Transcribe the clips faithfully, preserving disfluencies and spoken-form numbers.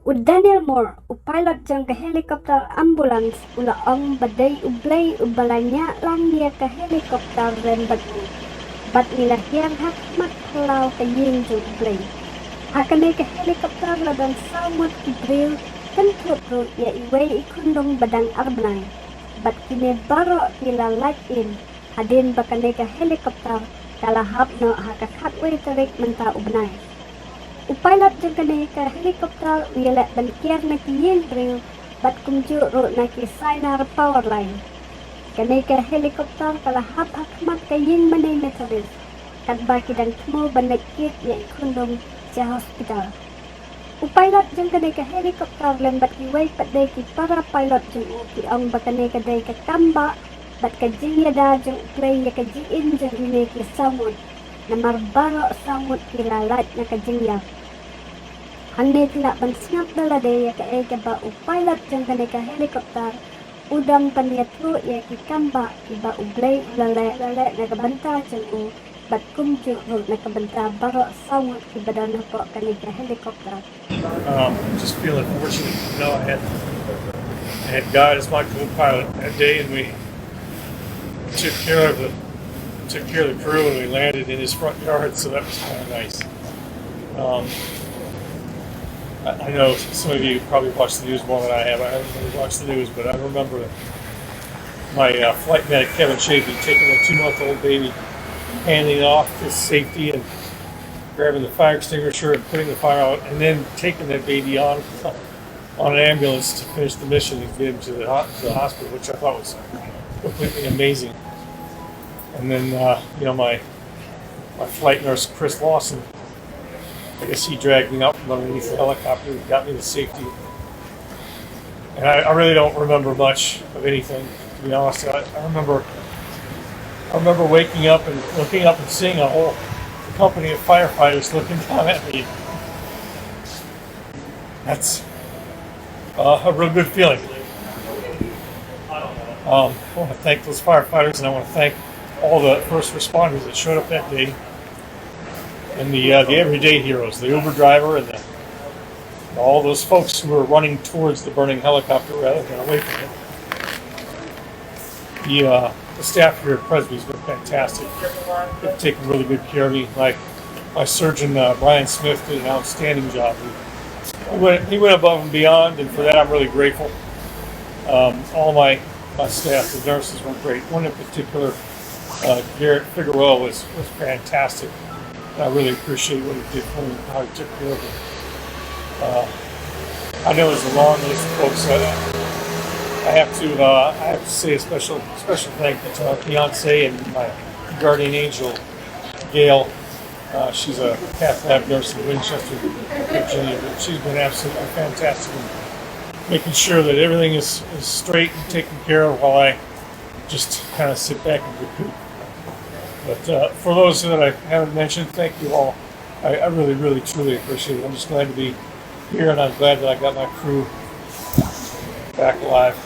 U Daniel Moore, u pilot jong ka helicopter ambulance, u la ong ba dei U Blei uba la ñiah lang ïa ka helicopter lem bad u. Bad ngi la hiar ha khmat phyllaw ka ïing jong U Blei. Ha kane ka helicopter la don saw ngut ki briew, kynthup ruh ïa iwei i khunlung ba dang ar bnai. Bad kine baroh ki la lait im, hadien ba kane ka helicopter ka la hap noh ha ka khatwei tarik mynta u bnai. U pilot jong kane ka helicopter u ïaleh ban kiar na ki ïing briew bad kumjuh ruh na ki Sainar power line. Kane ka helicopter ka la hap ha khmat ka ïing mane Methodist, katba ki dang thmu ban leit kit ïa i khunlung sha hospital. U pilot jong kane ka helicopter lem bad kiwei pat de ki para pilot jong u ki ong ba kane ka dei ka kambah bad ka jingïada jong U Blei ïa ka jingim jong kine ki saw ngut. Namar baroh saw ngut ki la lait na ka jingïap. Hangne phi lah ban sngap da lade ïa kaei kaba u pilot jong kane ka helicopter u dang pynïathuh ïa ki kambah kiba U Blei u la leh, la leh na ka bynta jong u, bad kumjuh ruh na ka bynta baroh saw ngut kiba don hapoh kane ka helicopter. Um, just feeling fortunate. You know, I had I had God as my co-pilot that day, and we took care of the took care of the crew, and we landed in his front yard, so that was kind of nice. Um, I, I know some of you probably watch the news more than I have. I haven't really watched the news, but I remember my uh, flight medic Kevin Chafee taking a two-month-old baby, handing it off to safety, and grabbing the fire extinguisher and putting the fire out, and then taking that baby on on an ambulance to finish the mission and get him to the, ho- the hospital, which I thought was completely amazing. And then, uh, you know, my my flight nurse Chris Lawson, I guess he dragged me out from underneath the helicopter, got me to safety. And I, I really don't remember much of anything, to be honest. I, I remember I remember waking up and looking up and seeing a whole company of firefighters looking down at me. That's uh, a real good feeling. Um, I want to thank those firefighters, and I want to thank all the first responders that showed up that day, and the uh, the everyday heroes, the Uber driver, and the, all those folks who were running towards the burning helicopter rather than away from it. The, uh, the staff here at Presby's been fantastic. They've taken really good care of me. My my surgeon uh, Brian Smith did an outstanding job. He, he went he went above and beyond, and for that I'm really grateful. Um, all my my staff, the nurses were great. One in particular, uh, Garrett Figueroa was was fantastic. I really appreciate what he did for me, how he took care of me. Uh, I know it's a long list of folks. I, I have to uh, I have to say a special special thank you to my fiance and my guardian angel, Gail. Uh, she's a cath lab nurse in Winchester, Virginia. But she's been absolutely fantastic in making sure that everything is, is straight and taken care of while I just kind of sit back and recoup. But uh, for those that I haven't mentioned, thank you all. I, I really, really, truly appreciate it. I'm just glad to be here, and I'm glad that I got my crew back alive.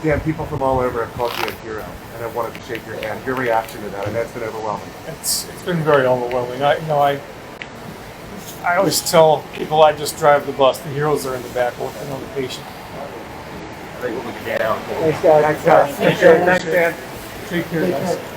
Dan, people from all over have called you a hero and have wanted to shake your hand. Your reaction to that, I know it's been overwhelming. It's it's been very overwhelming. I you know I I always tell people I just drive the bus. The heroes are in the back working on the patient. I think we'll be down. Thanks, guys. Thanks, guys. Thanks, Dan. Take care, guys.